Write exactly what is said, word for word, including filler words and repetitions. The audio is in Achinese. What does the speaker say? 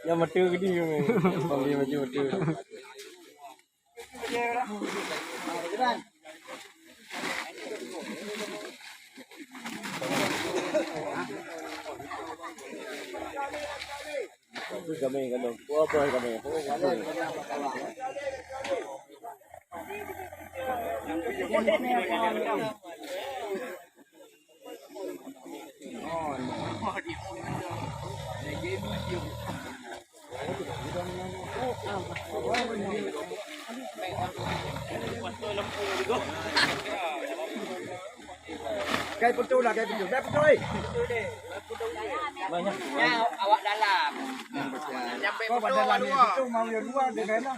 Yang mata gede ni. Panggil maju mata. Itu kami kalau. Apa kami? Oh, kami. Kai betul lah, kai betul. Kai betul, eh. Banyak. Ya, awak dalam. Kau pada dalam ni, betul mau yang luar dia kena.